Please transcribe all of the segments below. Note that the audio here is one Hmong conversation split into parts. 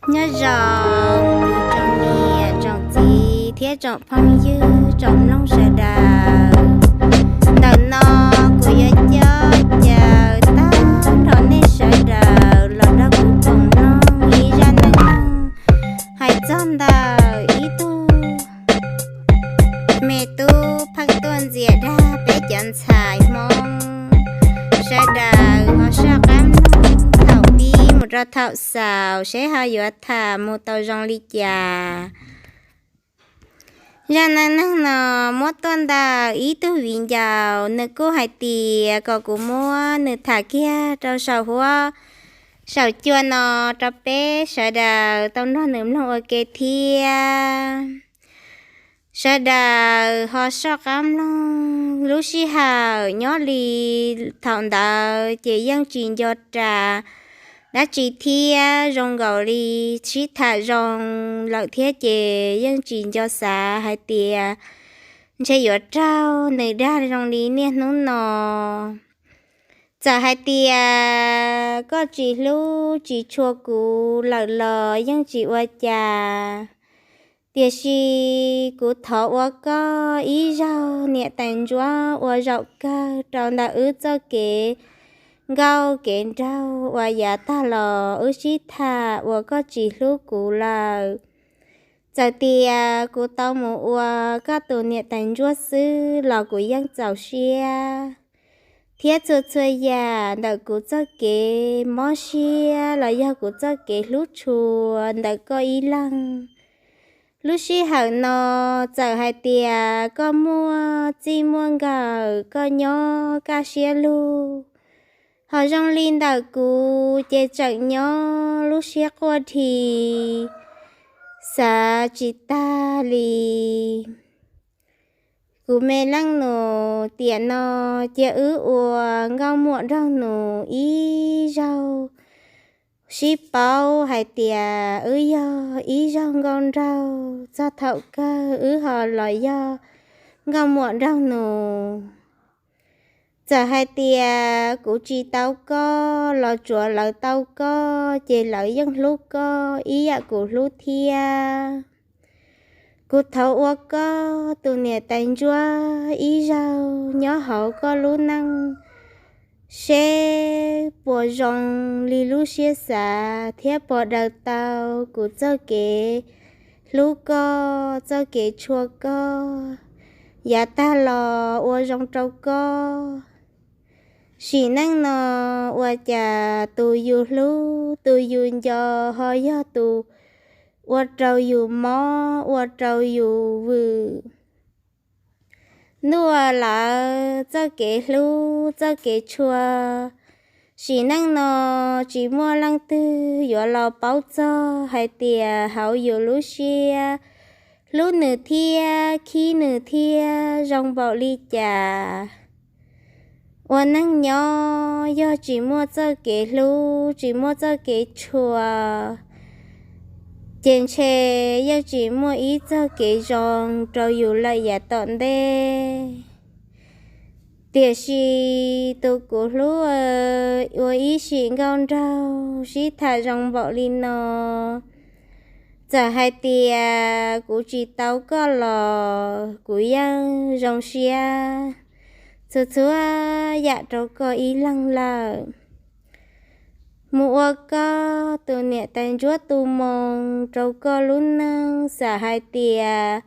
Nyob zoo tsoom niam tsoom txiv thiab tsoom phooj ywg tsoom mloog sawv daws. Ntawm no kuv yuav coj caw tag nrho nej sawv daws los nrog kuv koom mloog ib zaj neej neeg hais txog ntawm ib tug me tub pheej tuaj ntxias dag peb cov ntxhais Hmoob. Sawv daws ho soj qab mloog thaum pib mus rau thaum xaus seb ho yuav tham mus tau zoo li cas. Zaj neej neeg no muab tuaj ntawm ib tug viv ncaus, nws kuj hais tias kom kuv muab nws tham kiag rau saum huab saum cua no rau peb sawv daws tau nrog nws mloog ua ke thiab. Sawv daws ho soj qab mloog. Lub sij hawm nyob li thaum ntawd ces yeej tsis nco ras dab tsi thiab, zoo nkaus li sib tham zoo lawm thiab ces yeej tsis nco xav hais tias ntshe yuav raug nws dag zoo li niaj hnub no. Txawm hais tias koj tsis hlub tsis tshua kuv lawm los yeej tsis ua cas, tiam sis kuv thov ua koj ib zaug niam tais ntsuab ua zaum kawg rau ntawm wb txoj kev nkauj kev nraug uas yav tag los wb sib tham uas koj tsis hlub kuv lawm. Txawm tias kuv tau mus ua koj tus niam tais ntsuab xwb los kuv yeej txaus siab, thiab txhua txhua yam ntawm kuv txoj kev mob siab los yog kuv txoj kev hlub tshua ntawm koj ib leeg. Lub sij hawm no txawm hais tias koj muaj txij muaj nkawm, koj nyob kaj siab lug, ho zoo li ntawm kuv ces tseem nyob lub siab quaj dhi, xav tsis tag li. Kuv me leej nus, tiam no cia wb ua nkauj muam nraug nus ib zaug, sib paub hais tias wb yog ib zaug nkauj nraug txog thaum kawg wb ho los yog nkauj muam nraug nus. Txawm hais tias kuv tsis tau koj los tsuav lawv tau koj ces lawv yeej hlub koj ib yam kuv hlub thiab. Kuv thov ua koj tus niam tais ntsuab ib zaug nyob hauv koj lub neej, seb puas zoo li lub siab xav thiab puas daws tau kuv txoj kev hlub koj, txoj kev tshua koj, yav tag los ua zoo rau koj. Sim neej no ua cas tus yus hlub tus yus nco ho yog tus ua rau yus mob ua rau yus vwm. Ntuj, lawv txoj kev hlub txoj kev tshua, sim neej no tsis muaj leej twg yuav los paub txog hais tias hauv yus lub siab hlub nws thiab khib nws thiab zoo npaum li cas. Ua neej nyob yog tsis muaj txoj kev hlub tsis muaj txoj kev tshua, ces ntshe yeej tsis muaj ib txoj kev zoo rau yus lawm yav tom ntej. Tiam sis tus kuv hlub, ua ib sim nkauj nraug sib tham zoo npaum li no, txawm hais tias kuv tsis tau koj los kuv yeej zoo siab txhua txhua yam rau koj ib leeg lawm. Mus ua koj tus niam tais ntsuab tu moo rau koj lub neej, xam hais tias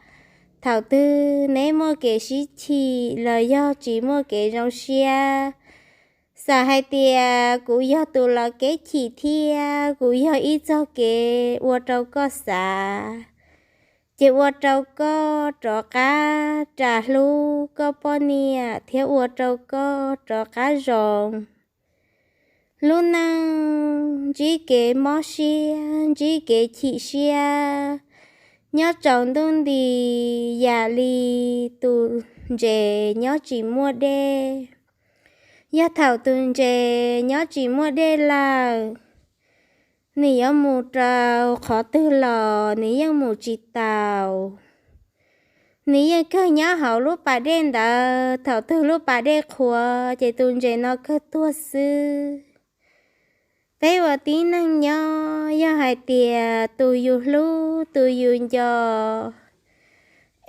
thaum twg neb muaj kev sib chim los yog tsis muaj kev zoo siab, xam hais tias kuv yog tus los kev chim thiab kuv yog ib txoj kev ua rau koj xav, ces ua rau koj rov qab ras hlub koj poj niam thiab ua rau koj rov qab zoo. Lub neej ntsib kev mob siab ntsib kev chim siab, nyob tsaus ntuj nti yam li tus ntses nyob tsis muaj dej. Yog thaum tus ntses nyob tsis muaj dej lawm, nws yuav mus rau qhov twg los nws yeej mus tsis taus. Nws yeej kawg nyob hauv lub pas dej ntawd, thaum twg lub pas dej qhuav ces tus ntses no kawg tuag xwb. Peb ua tib neeg nyob yog hais tias tus yus hlub tus yus nco,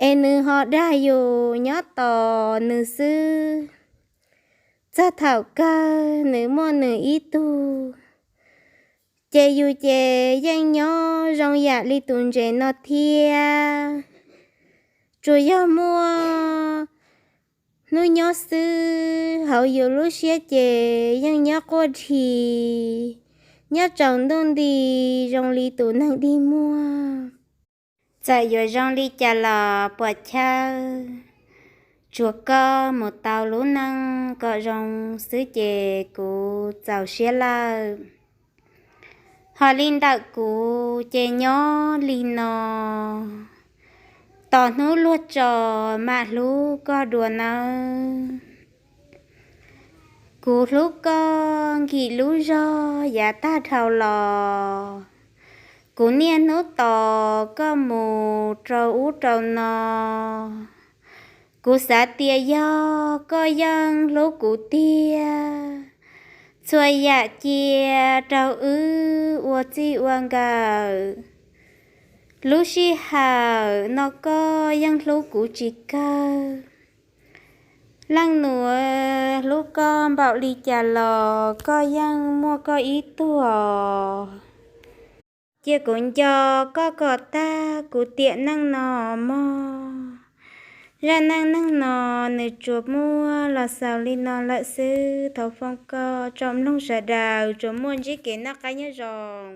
es nws ho dag yus nyob tos nws xwb, txog thaum kawg nws muaj nws ib tug, ces yus ces yeej nyob zoo yam li tus ntses no thiab. Tsuas yog muaj hnub nyob xwb, hauv yus lub siab ces yeej nyob quaj dhi, nyob tsaus ntuj nti zoo li tus neeg dig muag. Txawm yuav zoo li cas los puas chawj, tsuas koj mus tau lub neej kom zoo xwb ces kuv txaus siab lawm. Ho li ntawm kuv ces nyob li no, tos hnub luag tso mam hlub koj dua nawb. Kuv hlub koj nkim lub zog yav tag dhau los, kuv niaj hnub tos koj mus rau ub rau no. Kuv xav tias yog koj yeej hlub kuv tiag, txhua yam cia rau wb ua txij ua nkawm. Lub sij hawm no koj yeej hlub kuv tsis kawg. Leej nus, hlub koj npaum li cas los koj yeej muaj koj ib tug os. Cia kuv nco koj kom tag kuv tiam neej no mog. Zaj neej neeg no nws tsuas muaj los xaus li no lawm xwb. Thov foom koj tsoom mloog sawv daws tsuas muaj ntsib kev noj qab nyob zoo.